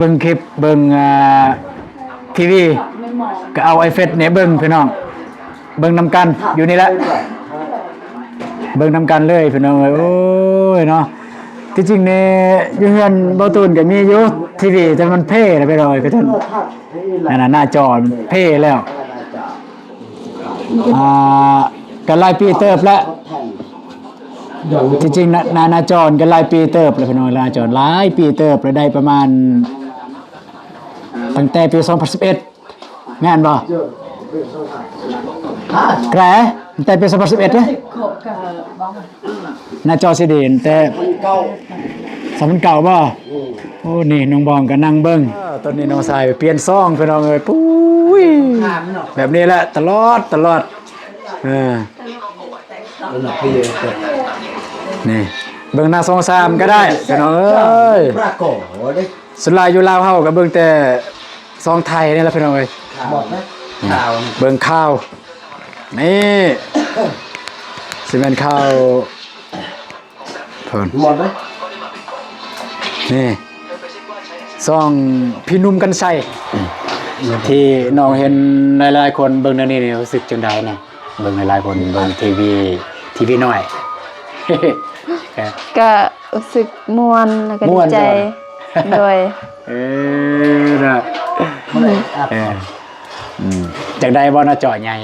ເບິ່ງຄລິບ ເບິ່ງ ອ່າ ທີວີ ກໍເອົາໄອ້ເຟດນີ້ເບິ່ງພີ່ນ້ອງ ເບິ່ງນຳກັນຢູ່ນີ້ແຫຼະ ເບິ່ງນຳກັນເລີຍພີ່ນ້ອງເອີຍ. ໂອ້ຍເນາະ ທີ່ຈິງນີ້ຢູ່ເຮືອນເບົາຕູນກໍມີຢູ່ທີວີ ແຕ່ມັນເພແລ້ວພີ່ນ້ອງເອີຍ ຄືທ່ານ ອັນນັ້ນໜ້າຈໍເພແລ້ວ. ອ່າ ກໍຫຼາຍປີເຕີບແລ້ວ ທີ່ຈິງໜ້າ ໜ້າ ໜ້າຈໍກໍຫຼາຍປີເຕີບແລ້ວພີ່ນ້ອງ ໜ້າຈໍຫຼາຍປີເຕີບແລ້ວ ໄດ້ປະມານຕັ້ງແຕ່ປີສອງພັນສິບເອັດ ແມ່ນບໍ່? ແກ ຕັ້ງແຕ່ປີສອງພັນສິບເອັດເດ້ ໜ້າຈໍຊີດີ ແຕ່ສອງພັນເກົ້າບໍ່? ໂອ້ ນີ້ນ້ອງບອງກໍນັ່ງເບິ່ງ ຕອນນີ້ນ້ອງຊາຍໄປປ່ຽນຊອງພີ່ນ້ອງເອີຍ. ປຸ້ຍ ແບບນີ້ແຫຼະ ຕະຫຼອດ ຕະຫຼອດ ເອີ ນີ້ ເບິ່ງໜ້າຊ່ອງສາມກໍໄດ້ພີ່ນ້ອງເອີຍ. ສ່ວນຫຼາຍຢູ່ລາວເຮົາກໍເບິ່ງແຕ່ຊ່ອງໄທນີ້ແຫຼະພີ່ນ້ອງເອີຍ ເບິ່ງຂ່າວ ນີ້ ຊິແມ່ນຂ່າວ ເພິ່ນ ໝົດເລີຍ ນີ້ ຊ່ອງພີ່ໜຸ່ມ ກັນໄຊ ທີ່ນ້ອງເຫັນຫຼາຍໆຄົນເບິ່ງແນວນີ້ ຮູ້ສຶກຈັ່ງໃດນະ? ເບິ່ງຫຼາຍໆຄົນເບິ່ງທີວີ ທີວີນ້ອຍ ກໍຮູ້ສຶກມ່ວນ ແລ້ວກໍດີໃຈ ມ່ວນ ໂດຍ ເອີ ນະ ເອີ ອືມ ຢາກໄດ້ບໍ່ ໜ້າຈໍໃຫຍ່?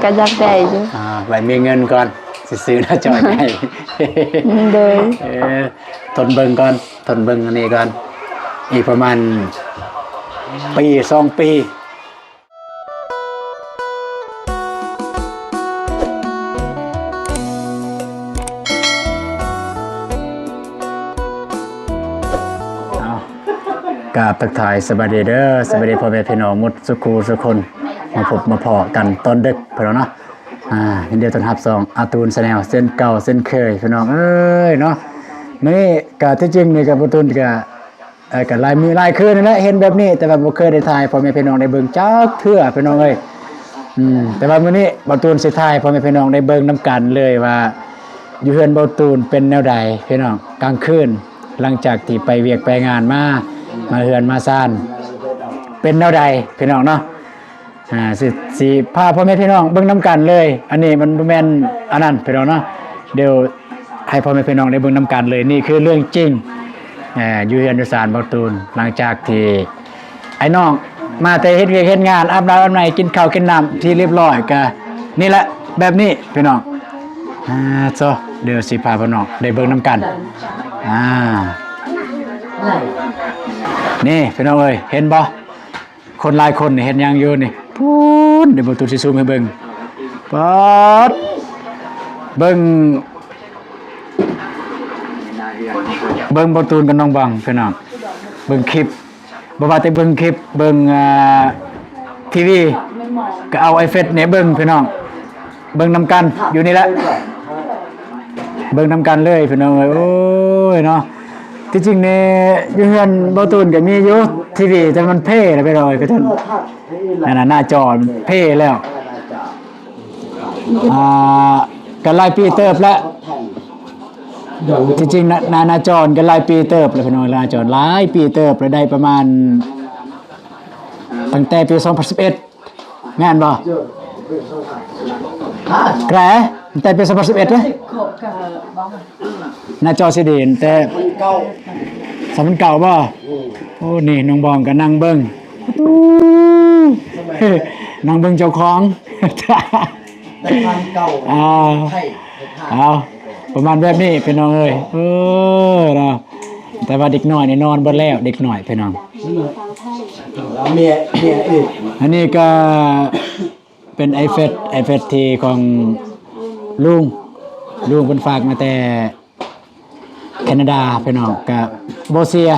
ກໍຢາກໄດ້ຢູ່ ອ່າ ໄວ້ມີເງິນກ່ອນ ຊິຊື້ໜ້າຈໍໃຫຍ່ ໂດຍ ເອີ ທົນເບິ່ງກ່ອນ ທົນເບິ່ງອັນນີ້ກ່ອນ ອີກປະມານປີສອງປີ. ເອົາ ກາບທັກທາຍສະບາຍດີເດີ ສະບາຍດີພໍ່ແມ່ພີ່ນ້ອງໝົດສູ່ຄູ່ສູ່ຄົນ ມາພົບມາພໍ້ກັນຕອນດຶກເພິ່ນເນາະ. ອ່າ ຍິນດີຕ້ອນຮັບຊ່ອງອາຕູນແຊນແນວ ເຊັ່ນເກົ່າເຊັ່ນເຄີຍພີ່ນ້ອງເອີຍເນາະ. ມື້ນີ້ກະທີ່ຈິງນີ້ກະ ອາຕູນກະ ເອີ ກະຫຼາຍມື້ຫຼາຍຄືນນັ້ນແຫຼະເຫັນແບບນີ້ ແຕ່ວ່າບໍ່ເຄີຍໄດ້ຖ່າຍໃຫ້ພໍ່ແມ່ພີ່ນ້ອງໄດ້ເບິ່ງຈັກເທື່ອພີ່ນ້ອງເອີຍ. ອືມ ແຕ່ວ່າມື້ນີ້ເບົາຕູນຊິຖ່າຍໃຫ້ພໍ່ແມ່ພີ່ນ້ອງໄດ້ເບິ່ງນຳກັນເລີຍວ່າ ຢູ່ເຮືອນເບົາຕູນເປັນແນວໃດພີ່ນ້ອງ ກາງຄືນ ຫຼັງຈາກທີ່ໄປວຽກໄປງານມາ ມາເຮືອນມາຊານ ເປັນແນວໃດພີ່ນ້ອງເນາະ. ອ່າ ຊິ ຊິພາພໍ່ແມ່ພີ່ນ້ອງເບິ່ງນຳກັນເລີຍ ອັນນີ້ມັນບໍ່ແມ່ນອັນນັ້ນພີ່ນ້ອງເນາະ. ດຽວໃຫ້ພໍ່ແມ່ພີ່ນ້ອງໄດ້ເບິ່ງນຳກັນເລີຍ ນີ້ຄືເລື່ອງຈິງ ເອີ ຢູ່ເຮືອນຢູ່ຊານເບົາຕູນ ຫຼັງຈາກທີ່ອ້າຍນ້ອງມາແຕ່ເຮັດວຽກເຮັດງານ ອາບນ້ຳອາບໃນ ກິນເຂົ້າກິນນ້ຳທີ່ຮຽບຮ້ອຍ ກະນີ້ແຫຼະ ແບບນີ້ພີ່ນ້ອງ. ອ່າ ໂຕ ດຽວຊິພາພີ່ນ້ອງໄດ້ເບິ່ງນຳກັນ. ອ່າ ນີ້ພີ່ນ້ອງເອີຍ ເຫັນບໍ່? ຄົນຫຼາຍຄົນນີ້ເຮັດຫຍັງຢູ່ນີ້ ພຸ້ນ ດຽວເບິ່ງຕູນຊິຊູມໃຫ້ເບິ່ງ ປາດ ເບິ່ງ ເບິ່ງເບົາຕູນກັບນ້ອງບັງພີ່ນ້ອງ ເບິ່ງຄລິບ ບໍ່ວ່າແຕ່ເບິ່ງຄລິບ ເບິ່ງ ອ່າ ທີວີ ກໍເອົາໄອ້ເຟດນີ້ເບິ່ງພີ່ນ້ອງ ເບິ່ງນຳກັນຢູ່ນີ້ແຫຼະ ເບິ່ງນຳກັນເລີຍພີ່ນ້ອງເອີຍ. ໂອ້ຍເນາະ ທີ່ຈິງນີ້ຢູ່ເຮືອນເບົາຕູນກໍມີຢູ່ທີວີ ແຕ່ມັນເພແລ້ວພີ່ນ້ອງເອີຍ ຄືທ່ານ ອັນນັ້ນໜ້າຈໍເພແລ້ວ. ອ່າ ກໍຫຼາຍປີເຕີບແລ້ວ ທີ່ຈິງໜ້າ ໜ້າ ໜ້າຈໍກໍຫຼາຍປີເຕີບແລ້ວພີ່ນ້ອງ ໜ້າຈໍຫຼາຍປີເຕີບແລ້ວ ໄດ້ປະມານຕັ້ງແຕ່ປີສອງພັນສິບເອັດ ແມ່ນບໍ່? ແກ ແຕ່ປີສອງພັນສິບເອັດເດ້ ໜ້າຈໍຊີດີ ແຕ່ສອງພັນເກົ້າບໍ່? ໂອ້ ນີ້ນ້ອງບອງກໍນັ່ງເບິ່ງ ນັ່ງເບິ່ງເຈົ້າຂອງ ອ່າ ເອົາ ປະມານແບບນີ້ພີ່ນ້ອງເອີຍ ເອີ ເນາະ. ແຕ່ວ່າເດັກນ້ອຍນີ້ນອນເບິດແລ້ວ ເດັກນ້ອຍພີ່ນ້ອງ ເມຍ ເມຍອີກ ອັນນີ້ກໍເປັນໄອແພດ ໄອແພດທີ່ຂອງລຸງ ລຸງເພິ່ນຝາກມາແຕ່ແຄນາດາພີ່ນ້ອງ ກໍບໍ່ເສຍ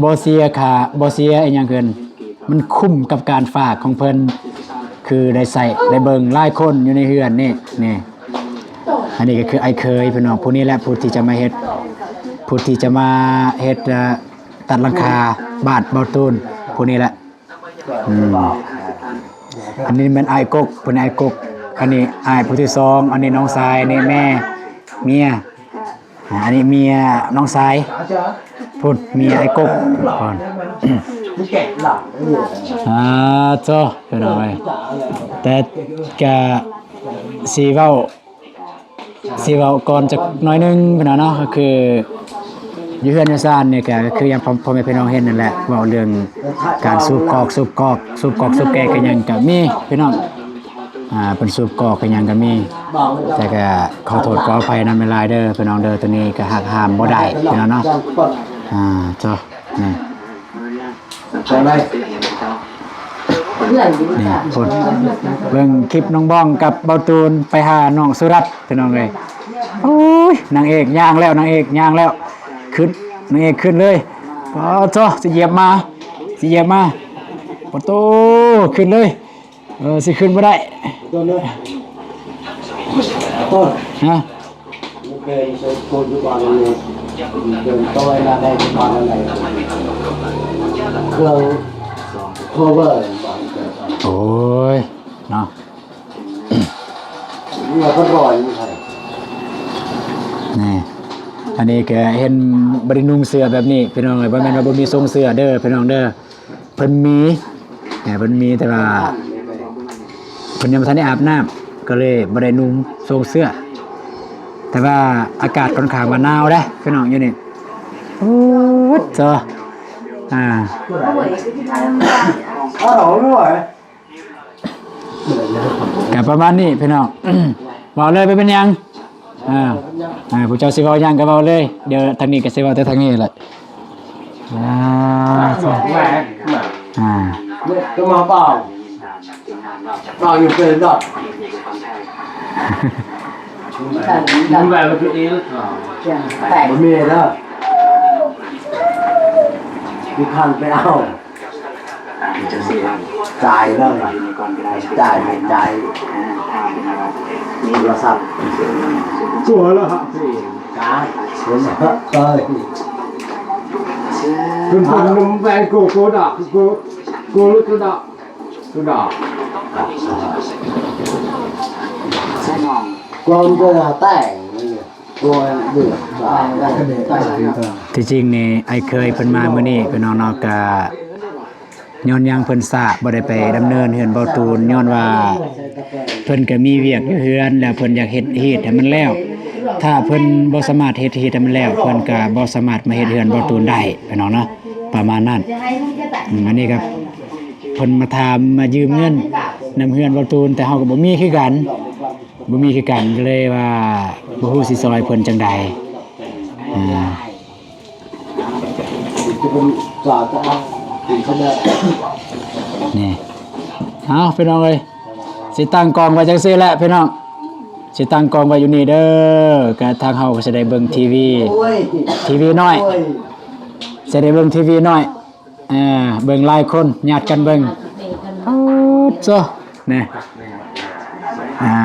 ບໍ່ເສຍຄ່າ ບໍ່ເສຍອີ່ຫຍັງເພິ່ນ ມັນຄຸ້ມກັບການຝາກຂອງເພິ່ນ ຄືໄດ້ໃຊ້ໄດ້ເບິ່ງຫຼາຍຄົນຢູ່ໃນເຮືອນນີ້ ນີ້ ອັນນີ້ກໍຄືອ້າຍເຂີຍພີ່ນ້ອງ ຜູ້ນີ້ແຫຼະຜູ້ທີ່ຈະມາເຮັດ ຜູ້ທີ່ຈະມາເຮັດ ເອີ ຕັດຫຼັງຄາບ້ານເບົາຕູນ ຜູ້ນີ້ແຫຼະ ອືມ ອັນນີ້ແມ່ນອ້າຍກົກ ເພິ່ນອ້າຍກົກ ອັນນີ້ອ້າຍຜູ້ທີສອງ ອັນນີ້ນ້ອງຊາຍ ນີ້ແມ່ ເມຍ ອ່າ ອັນນີ້ເມຍນ້ອງຊາຍ ພຸ້ນ ເມຍອ້າຍກົກ ພຸ້ນ ອ່າ ໂທ້ ພີ່ນ້ອງເອີຍ ແຕ່ກະຊິເວົ້າ ຊິເວົ້າກ່ອນຈັກໜ້ອຍໜຶ່ງ ພີ່ນ້ອງເນາະ ກໍຄືຢູ່ເຮືອນຢູ່ຊານນີ້ ກໍ ກໍຄືຢ່າງພໍ່ ພໍ່ແມ່ພີ່ນ້ອງເຫັນນັ້ນແຫຼະ ເວົ້າເລື່ອງການສູບກອກ ສູບກອກ ສູບກອກ ສູບແກກ ກໍຫຍັງກໍມີ ພີ່ນ້ອງ ອ່າ ເພິ່ນສູບກອກ ກໍຫຍັງກໍມີ ແຕ່ກໍຂໍໂທດຂໍອະໄພນຳຫຼາຍໆເດີ ພີ່ນ້ອງເດີ ໂຕນີ້ກໍຫ້າມບໍ່ໄດ້ ພີ່ນ້ອງເນາະ ອ່າ ໂທ້ ນີ້ ນີ້ ພຸ້ນ ເບິ່ງຄລິບນ້ອງບ້ອງກັບເບົາຕູນໄປຫານ້ອງສຸລັດ ພີ່ນ້ອງເອີຍ ໂອ້ຍ ນາງເອກຍ່າງແລ້ວ ນາງເອກຍ່າງແລ້ວ ຂຶ້ນ ນາງເອກຂຶ້ນເລີຍ ປາດໂທ້ ຊິຢຽບໝາ ຊິຢຽບໝາ ປາດໂທ້ ຂຶ້ນເລີຍ ເອີ ຊິຂຶ້ນບໍ່ໄດ້ ໂດນເລີຍ ໂດນ ຮະ ໂອ້ຍ ເນາະ ນີ້ ອັນນີ້ກໍເຫັນບໍ່ໄດ້ນຸ່ງເສື້ອແບບນີ້ ພີ່ນ້ອງເອີຍ ບໍ່ແມ່ນວ່າບໍ່ມີຊົງເສື້ອເດີ ພີ່ນ້ອງເດີ. ເພິ່ນມີ ເອີ ເພິ່ນມີ ແຕ່ວ່າເພິ່ນຍັງບໍ່ທັນໄດ້ອາບນ້ຳ ກໍເລີຍບໍ່ໄດ້ນຸ່ງຊົງເສື້ອ ແຕ່ວ່າອາກາດຂ້ອນຂ້າງວ່າໜາວເດ້ພີ່ນ້ອງຢູ່ນີ້ ໂອ້ໂຫ ເຈົ້າ ອ່າ ກໍປະມານນີ້ພີ່ນ້ອງ ເວົ້າເລີຍ ບໍ່ເປັນຫຍັງ. ອ່າ ອ່າ ຜູ້ເຈົ້າຊິເວົ້າຫຍັງກໍເວົ້າເລີຍ ດຽວທາງນີ້ກໍຊິເວົ້າແຕ່ທາງນີ້ແຫຼະ ອ່າ ອ່າ ບໍ່ມີເດີ ມີຄັນໄປເອົາ. ຈ່າຍເລີຍ ຈ່າຍ ຈ່າຍ ໂທລະສັບ ຕົວລະຫະ ຈ້າຍ ເອີຍ ເພິ່ນເປັນໜຸ່ມແບງໂກໂກດາ ໂກ ໂກລຸດໂກດາ ໂກດາ ກວມໂກດາແຕງ. ທີ່ຈິງນີ້ ອ້າຍເຂີຍເພິ່ນມາມື້ນີ້ ພີ່ນ້ອງເນາະ ກະຍ້ອນຫຍັງເພິ່ນຊ້າ ບໍ່ໄດ້ໄປດຳເນີນເຮືອນເບົາຕູນ ຍ້ອນວ່າເພິ່ນກະມີວຽກຢູ່ເຮືອນ ແລ້ວເພິ່ນຢາກເຮັດຮີດໃຫ້ມັນແລ້ວ ຖ້າເພິ່ນບໍ່ສາມາດເຮັດຮີດໃຫ້ມັນແລ້ວ ເພິ່ນກະບໍ່ສາມາດມາເຮັດເຮືອນເບົາຕູນໄດ້ ພີ່ນ້ອງເນາະ ປະມານນັ້ນ. ອືມ ອັນນີ້ກໍເພິ່ນມາຖາມ ມາຢືມເງິນນຳເຮືອນເບົາຕູນ ແຕ່ເຮົາກໍບໍ່ມີຄືກັນ. ບໍ່ມີຄືກັນ ກໍເລີຍວ່າບໍ່ຮູ້ຊິຊ່ອຍເພິ່ນຈັ່ງໃດ ອ່າ ນີ້ ເອົາ ພີ່ນ້ອງເອີຍ ຊິຕັ້ງກ້ອງໄວ້ຈັ່ງຊີ້ແຫຼະພີ່ນ້ອງ ຊິຕັ້ງກ້ອງໄວ້ຢູ່ນີ້ເດີ ກະທາງເຮົາກໍຊິໄດ້ເບິ່ງທີວີ ທີວີນ້ອຍ ຊິໄດ້ເບິ່ງທີວີນ້ອຍ. ອ່າ ເບິ່ງຫຼາຍຄົນຍາດກັນເບິ່ງ ໂອ້ໂຫ ນີ້ ອ່າ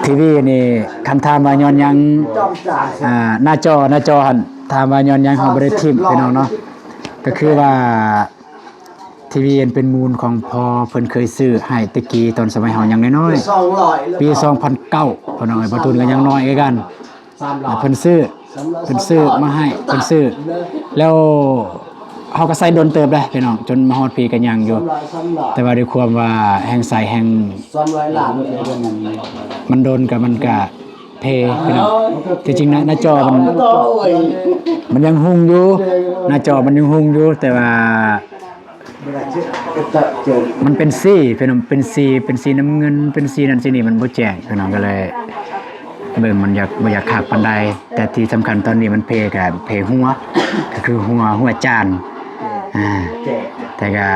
ທີວີນີ້ ຄັນຖາມວ່າຍ້ອນຫຍັງ ອ່າ ໜ້າຈໍ ໜ້າຈໍຫັ້ນ ຖາມວ່າຍ້ອນຫຍັງເຮົາບໍ່ໄດ້ຖິ້ມ ພີ່ນ້ອງເນາະ ກໍຄືວ່າ ທີວີອັນເປັນມູນຂອງພໍ່ເພິ່ນເຄີຍຊື້ໃຫ້ແຕ່ກີ້ ຕອນສະໄໝເຮົາຍັງນ້ອຍໆ ປີສອງພັນເກົ້າ ພໍ່ນ້ອງເອີຍ ພໍ່ທຶນກໍຍັງນ້ອຍຄືກັນ ເພິ່ນຊື້ ເພິ່ນຊື້ມາໃຫ້ ເພິ່ນຊື້ ແລ້ວເຮົາກໍໃຊ້ດົນເຕີບເດ້ພີ່ນ້ອງ ຈົນມາຮອດພີ້ກໍຍັງຢູ່ ແຕ່ວ່າດ້ວຍຄວາມວ່າແຮ່ງໃຊ້ແຮ່ງ ມັນດົນກໍມັນກະເພພີ່ນ້ອງ ທີ່ຈິງນະ ໜ້າຈໍມັນ ມັນຍັງຮຸ່ງຢູ່ ໜ້າຈໍມັນຍັງຮຸ່ງຢູ່ ແຕ່ວ່າ ມັນເປັນສີພີ່ນ້ອງ ເປັນສີ ເປັນສີນ້ຳເງິນ ເປັນສີນັ້ນສີນີ້ ມັນບໍ່ແຈ້ງພີ່ນ້ອງ ກໍເລີຍເບິ່ງມັນຢາກ ບໍ່ຢາກຄັກປານໃດ ແຕ່ທີ່ສຳຄັນຕອນນີ້ມັນເພ ກະເພຫົວ ກໍຄືຫົວ ຫົວຈານ ອ່າ ແຕ່ກະ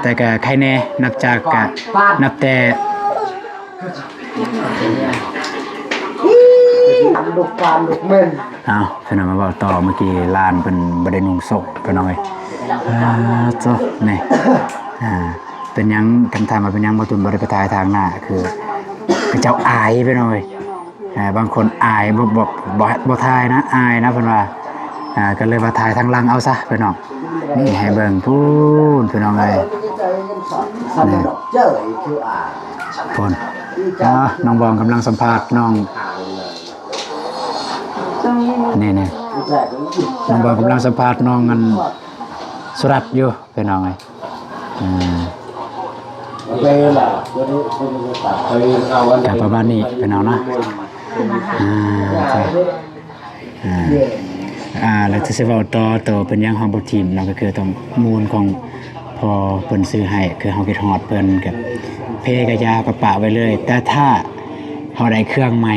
ແຕ່ກະໄຄແນ່ ນັບຈາກກະ ນັບແຕ່ ລູກປານລູກເມັນ ເອົາ ພີ່ນ້ອງມາເວົ້າຕໍ່ ເມື່ອກີ້ຫຼານເພິ່ນບໍ່ໄດ້ນຸ່ງໂສ້ງພີ່ນ້ອງເອີຍ ອ່າ ໂທ້ ນີ້ ອ່າ ເປັນຫຍັງ ຄຳຖາມວ່າເປັນຫຍັງບໍ່ຕຸນບໍ່ໄດ້ໄປຖ່າຍທາງໜ້າ ຄື ຄືເຈົ້າອາຍພີ່ນ້ອງເອີຍ ອ່າ ບາງຄົນອາຍ ບໍ່ ບໍ່ ບໍ່ ບໍ່ຖ່າຍນະ ອາຍນະ ເພິ່ນວ່າ ອ່າ ກໍເລີຍວ່າຖ່າຍທາງຫຼັງເອົາຊະພີ່ນ້ອງ ນີ້ໃຫ້ເບິ່ງພຸ້ນ ພີ່ນ້ອງເອີຍ ນີ້ ພຸ້ນ ອ່າ ນ້ອງບອງກຳລັງສຳພາດນ້ອງ ນີ້ໆ ນ້ອງບອງກຳລັງສຳພາດນ້ອງອັນ ສຸລັດຢູ່ ພີ່ນ້ອງເອີຍ. ອ່າ ກະປະມານນີ້ພີ່ນ້ອງເນາະ. ອ່າ ອ່າ ອ່າ ແລ້ວຈະຊິເວົ້າຕໍ່ ໂຕເປັນຫຍັງເຮົາບໍ່ຖິ້ມເນາະ ກະຄືຕ້ອງມູນຂອງພໍ່ເພິ່ນຊື້ໃຫ້ ຄືເຮົາຄິດຮອດເພິ່ນ ກະເພກະຢາກະປະໄວ້ເລີຍ ແຕ່ຖ້າເຮົາໄດ້ເຄື່ອງໃໝ່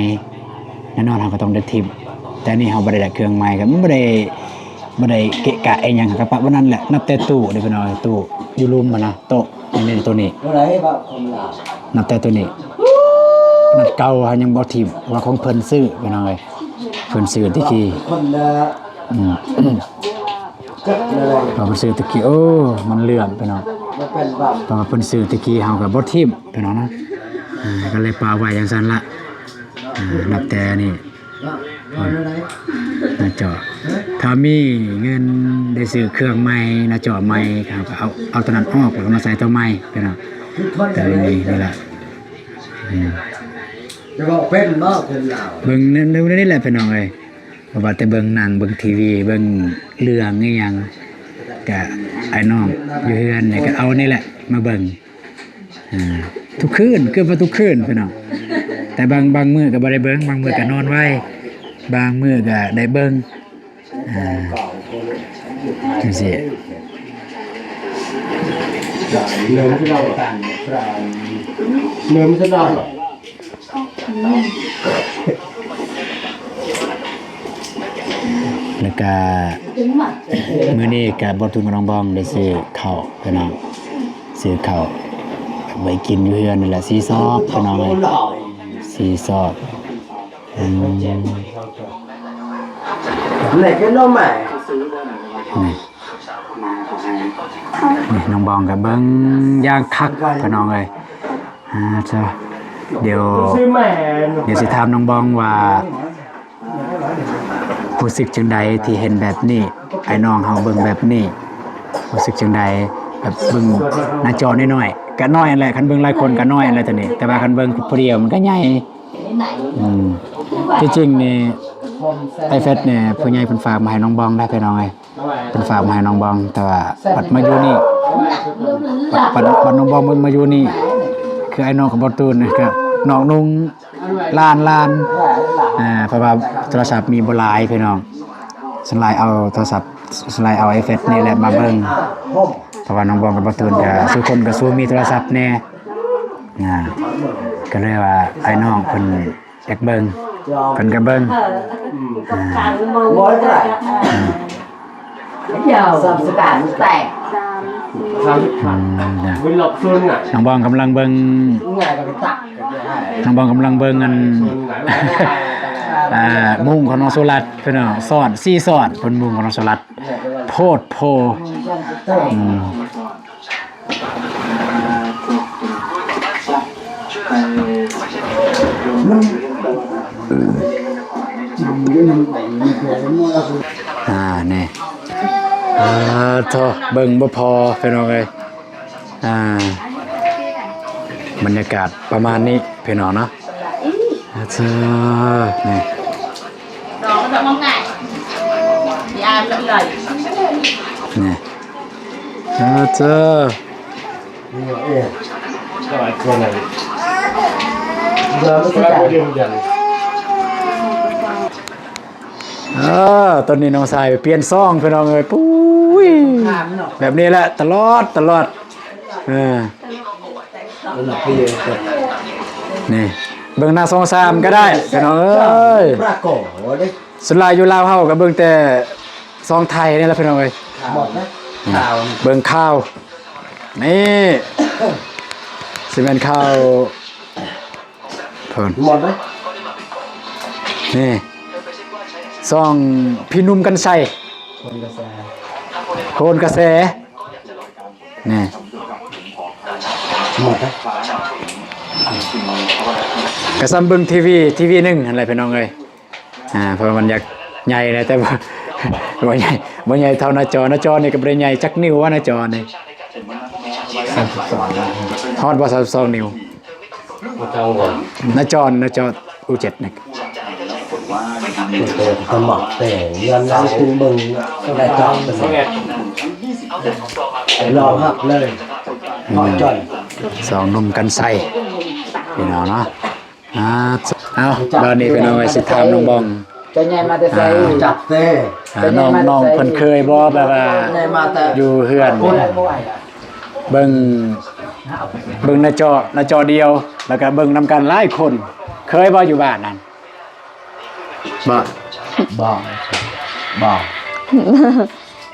ແນ່ນອນເຮົາກະຕ້ອງໄດ້ຖິ້ມ ແຕ່ນີ້ເຮົາບໍ່ໄດ້ ໄດ້ເຄື່ອງໃໝ່ ກະມັນບໍ່ໄດ້ ບໍ່ໄດ້ເກະກະອີ່ຫຍັງ ກະປະໄວ້ນັ້ນແຫຼະ. ນັບແຕ່ຕູ້ເດ້ພີ່ນ້ອງ ຕູ້ຢູ່ລຸ່ມຫັ້ນນະ ໂຕະ ນີ້ ໂຕນີ້ ນັບແຕ່ໂຕນີ້ ນັບເກົ່າເຮົາຍັງບໍ່ຖິ້ມ ເພາະວ່າຂອງເພິ່ນຊື້ພີ່ນ້ອງເອີຍ ເພິ່ນຊື້ແຕ່ກີ້ ອືມ ເພາະເພິ່ນຊື້ແຕ່ກີ້ ໂອ້ ມັນເຫຼື້ອມພີ່ນ້ອງ ເພາະວ່າເພິ່ນຊື້ແຕ່ກີ້ເຮົາກະບໍ່ຖິ້ມພີ່ນ້ອງນະ ອ່າ ກະເລີຍປະໄວ້ຈັ່ງຊັ້ນລະ. ອ່າ ນັບແຕ່ນີ້ ໜ້າຈໍ້ ຖ້າມີເງິນໄດ້ຊື້ເຄື່ອງໃໝ່ ໜ້າຈໍ້ໃໝ່ ເຮົາກະເອົາ ເອົາໂຕນັ້ນອອກ ແລ້ວກະມາໃສ່ໂຕໃໝ່ພີ່ນ້ອງ ໂຕນີ້ ນີ້ລະ ອືມ ຈະເວົ້າເປັນບໍ່ຄົນລາວ ເບິ່ງແນວນີ້ແຫຼະພີ່ນ້ອງເອີຍ ບໍ່ວ່າແຕ່ເບິ່ງໜັງ ເບິ່ງທີວີ ເບິ່ງເລື່ອງອີ່ຫຍັງ ກະອ້າຍນ້ອງຢູ່ເຮືອນນີ້ກະເອົານີ້ແຫຼະມາເບິ່ງ ອ່າ ທຸກຄືນ ເກືອບວ່າທຸກຄືນພີ່ນ້ອງ ແຕ່ບາງ ບາງມື້ກະບໍ່ໄດ້ເບິ່ງ ບາງມື້ກະນອນໄວ ບາງມື້ກະໄດ້ເບິ່ງ ອ່າ ຈັ່ງຊີ້ ແລ້ວກະມື້ນີ້ກະບໍ່ທຸນກັບນ້ອງບອງໄດ້ຊື້ເຂົ້າພີ່ນ້ອງ ຊື້ເຂົ້າໄວ້ກິນຢູ່ເຮືອນນີ້ແຫຼະ ສີ່ຊອບພີ່ນ້ອງເອີຍ ສີ່ຊອບ ອືມ ນີ້ ນີ້ນ້ອງບອງກະເບິ່ງຢ່າງຄັກພີ່ນ້ອງເອີຍ ອ່າ ເຈົ້າ ດຽວ ດຽວຊິຖາມນ້ອງບອງວ່າ ຮູ້ສຶກຈັ່ງໃດທີ່ເຫັນແບບນີ້ ອ້າຍນ້ອງເຮົາເບິ່ງແບບນີ້ ຮູ້ສຶກຈັ່ງໃດ ແບບເບິ່ງໜ້າຈໍນ້ອຍໆ ກະນ້ອຍຫັ້ນແຫຼະ ຄັນເບິ່ງຫຼາຍຄົນກະນ້ອຍຫັ້ນແຫຼະໂຕນີ້ ແຕ່ວ່າຄັນເບິ່ງຜູ້ດຽວມັນກະໃຫຍ່ ອືມ ທີ່ຈິງນີ້ ໄອແພດນີ້ ຜູ້ໃຫຍ່ເພິ່ນຝາກມາໃຫ້ນ້ອງບອງໄດ໋ພີ່ນ້ອງເອີຍ ເພິ່ນຝາກມາໃຫ້ນ້ອງບອງ ແຕ່ວ່າບັດມາຢູ່ນີ້ ບັດ ບັດ ບັດນ້ອງບອງມາຢູ່ນີ້ ຄືອ້າຍນ້ອງກັບບໍ່ຕູນນີ້ກະນອກນຸ່ງ ຫຼານ ຫຼານ ອ່າ ເພາະວ່າໂທລະສັບມີບໍ່ຫຼາຍພີ່ນ້ອງ ສ່ວນຫຼາຍເອົາໂທລະສັບ ສ່ວນຫຼາຍເອົາໄອແພດນີ້ແຫຼະມາເບິ່ງ ເພາະວ່ານ້ອງບອງກັບບໍ່ຕູນກະສູ່ຄົນກະສູ່ມີໂທລະສັບແດ່ ອ່າ ກະເລີຍວ່າອ້າຍນ້ອງເພິ່ນ ຢາກເບິ່ງ ເພິ່ນກະເບິ່ງ ອືມ ບໍ່ໄດ້ ອືມ ສາມສິບແປດ ແຕກ ສາມສິບ ອືມ ນະ ວິນລັອກຊຸນນະ ນ້ອງບອງກຳລັງເບິ່ງ ນ້ອງບອງກຳລັງເບິ່ງອັນ ອ່າ ມຸ້ງຂອງນ້ອງສຸລັດພີ່ນ້ອງ ຊ້ອນ ສີ່ຊ້ອນ ເພິ່ນມຸ້ງຂອງນ້ອງສຸລັດ ໂພດໂພ ອືມ. ອ່າ ນີ້ ອ່າ ໂທ້ ເບິ່ງບໍ່ພໍພີ່ນ້ອງເອີຍ ອ່າ ບັນຍາກາດປະມານນີ້ພີ່ນ້ອງເນາະ ອ່າ ເຈົ້າ ນີ້. ນີ້ ເຈົ້າ ເຈົ້າ ເອີ ຕອນນີ້ນ້ອງຊາຍໄປປ່ຽນຊອງ ພີ່ນ້ອງເອີຍ ປຸ້ຍ ແບບນີ້ແຫຼະ ຕະຫຼອດ ຕະຫຼອດ ເອີ. ນີ້ ເບິ່ງໜ້າຊ່ອງສາມກະໄດ້ ພີ່ນ້ອງເອີຍ ສ່ວນຫຼາຍຢູ່ລາວເຮົາກະເບິ່ງແຕ່ຊ່ອງໄທນີ້ແຫຼະ ພີ່ນ້ອງເອີຍ ເບິ່ງຂ່າວ ນີ້ ຊິແມ່ນຂ່າວ ເພິ່ນ ໝົດເລີຍ ນີ້ ຊ່ອງພີ່ໜຸ່ມ ກັນໄຊ ໂຫນກະແສ ໂຫນກະແສ ນີ້ ໝົດເລີຍ ກະສ່ຳເບິ່ງທີວີ ທີວີໜຶ່ງຫັ້ນແຫຼະ ພີ່ນ້ອງເອີຍ ອ່າ ເພາະວ່າມັນຢາກໃຫຍ່ແຫຼະ ແຕ່ວ່າ ບໍ່ໃຫຍ່ ບໍ່ໃຫຍ່ເທົ່າໜ້າຈໍ ໜ້າຈໍນີ້ກະບໍ່ໄດ້ໃຫຍ່ຈັກນິ້ວວ່າ ໜ້າຈໍນີ້ ສາມສິບສອງ ຮອດບໍ່ ສາມສິບສອງ ນິ້ວ. ນາຈອນ ນາຈອນ ອູເຈັດນີ້ ເປີດສະໝັກແຕ່ງ ຍ້ອນຫຼັງຂຶ້ນເບິ່ງໄດ້ຕາມເພິ່ນລອງຮັບເລີຍ ເນາະ ຈອນ ສອງໜຸ່ມກັນໄຊ ພີ່ນ້ອງເນາະ. ອ່າ ເອົາ ບາດນີ້ພີ່ນ້ອງເອີຍ ຊິຖາມນ້ອງບອງ ເຈົ້າໃຫຍ່ມາແຕ່ໃສ? ອ່າ ຮູ້ຈັກເດ້ ອ່າ ນ້ອງ ນ້ອງເພິ່ນເຄີຍບໍ່ ແບບວ່າຢູ່ເຮືອນ ເບິ່ງ ເບິ່ງໜ້າຈໍ ໜ້າຈໍດຽວ ແລ້ວກະເບິ່ງນຳກັນຫຼາຍຄົນ ເຄີຍບໍ່ຢູ່ບ້ານນັ້ນ? ບໍ່ ບໍ່ ບໍ່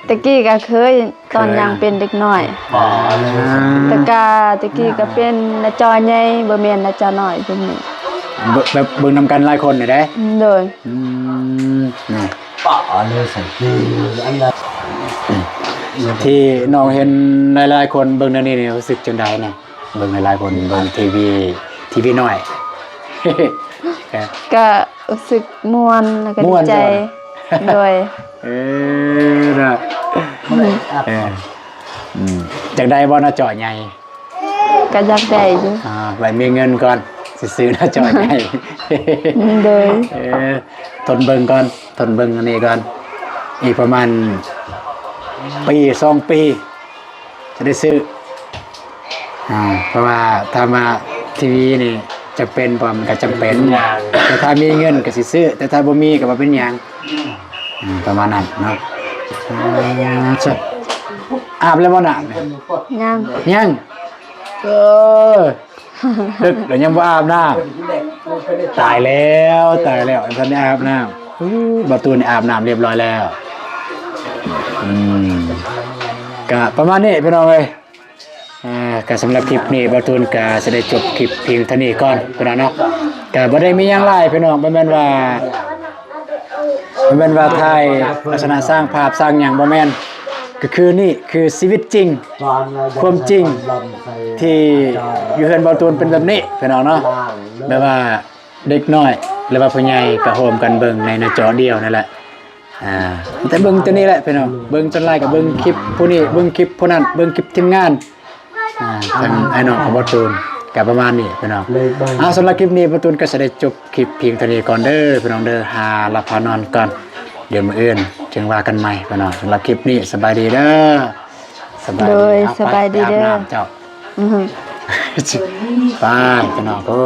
ແຕ່ກີ້ກໍເຄີຍ ຕອນຍັງເປັນເດັກນ້ອຍ ແຕ່ກະແຕ່ກີ້ກໍເປັນໜ້າຈໍໃຫຍ່ ບໍ່ແມ່ນໜ້າຈໍນ້ອຍ ເປັນ ແບບເບິ່ງນຳກັນຫຼາຍຄົນນີ້ເດ້ ໂດຍ ອືມ ທີ່ນ້ອງເຫັນຫຼາຍໆຄົນເບິ່ງແນວນີ້ນີ້ ຮູ້ສຶກຈັ່ງໃດນະ? ເບິ່ງຫຼາຍໆຄົນເບິ່ງທີວີ ທີວີນ້ອຍ ກໍຮູ້ສຶກມ່ວນ ແລ້ວກໍດີໃຈ ມ່ວນ ໂດຍ ເອີ ນະ ອືມ ເອີ ອືມ ຢາກໄດ້ບໍ່ໜ້າຈໍໃຫຍ່? ກໍຢາກໄດ້ຢູ່ ອ່າ ໄວ້ມີເງິນກ່ອນ ຊິຊື້ໜ້າຈໍໃຫຍ່ ໂດຍ ເອີ ທົນເບິ່ງກ່ອນ ທົນເບິ່ງອັນນີ້ກ່ອນ ອີກປະມານປີສອງປີ ຈະໄດ້ຊື້ ອ່າ ເພາະວ່າຖາມວ່າທີວີນີ້ຈຳເປັນບໍ່? ມັນກໍຈຳເປັນ ແຕ່ຖ້າມີເງິນກໍຊິຊື້ ແຕ່ຖ້າບໍ່ມີກໍບໍ່ເປັນຫຍັງ ອືມ ປະມານນັ້ນເນາະ ອ່າ ອາບແລ້ວບໍ່ນ້ຳ? ຍັງ ຍັງ ເອີ ດຶກແລ້ວຍັງບໍ່ອາບນ້ຳ ຕາຍແລ້ວ ຕາຍແລ້ວ ຍັງບໍ່ທັນໄດ້ອາບນ້ຳ ອູ້ ບ່າວຕູນອາບນ້ຳຮຽບຮ້ອຍແລ້ວ ອືມ ກະປະມານນີ້ພີ່ນ້ອງເອີຍ ອ່າ ກະສຳລັບຄລິບນີ້ບ່າວຕູນກະຊິໄດ້ຈົບຄລິບພຽງເທົ່ານີ້ກ່ອນພີ່ນ້ອງເນາະ ກະບໍ່ໄດ້ມີຫຍັງຫຼາຍພີ່ນ້ອງ ບໍ່ແມ່ນວ່າ ບໍ່ແມ່ນວ່າຖ່າຍລັກສະນະສ້າງພາບສ້າງຫຍັງ ບໍ່ແມ່ນ ກໍຄືນີ້ຄືຊີວິດຈິງ ຄວາມຈິງ ທີ່ຢູ່ເຮືອນບ່າວຕູນເປັນແບບນີ້ພີ່ນ້ອງເນາະ ແບບວ່າເດັກນ້ອຍ ຫຼືວ່າຜູ້ໃຫຍ່ກໍໂຮມກັນເບິ່ງໃນໜ້າຈໍດຽວນັ້ນແຫຼະ ອ່າ ແຕ່ເບິ່ງຕົວນີ້ແຫຼະພີ່ນ້ອງ ເບິ່ງສ່ວນຫຼາຍກໍເບິ່ງຄລິບຜູ້ນີ້ ເບິ່ງຄລິບຜູ້ນັ້ນ ເບິ່ງຄລິບທີມງານ ອ່າ ທາງອ້າຍນ້ອງຂອງບ່າວຕູນ ກໍປະມານນີ້ພີ່ນ້ອງ ເອົາ ສຳລັບຄລິບນີ້ບ່າວຕູນກໍຊິໄດ້ຈົບຄລິບພຽງເທົ່ານີ້ກ່ອນເດີພີ່ນ້ອງເດີ ຫາຫຼັບຫານອນກ່ອນ ດຽວມື້ອື່ນຈຶ່ງວ່າກັນໃໝ່ພີ່ນ້ອງ ສຳລັບຄລິບນີ້ສະບາຍດີເດີ ສະບາຍດີ ໂດຍ ເອົາ ສະບາຍດີເດີ ໄປອາບນ້ຳເຈົ້າ ອືຮຶ ໄປພີ່ນ້ອງ ໂອ້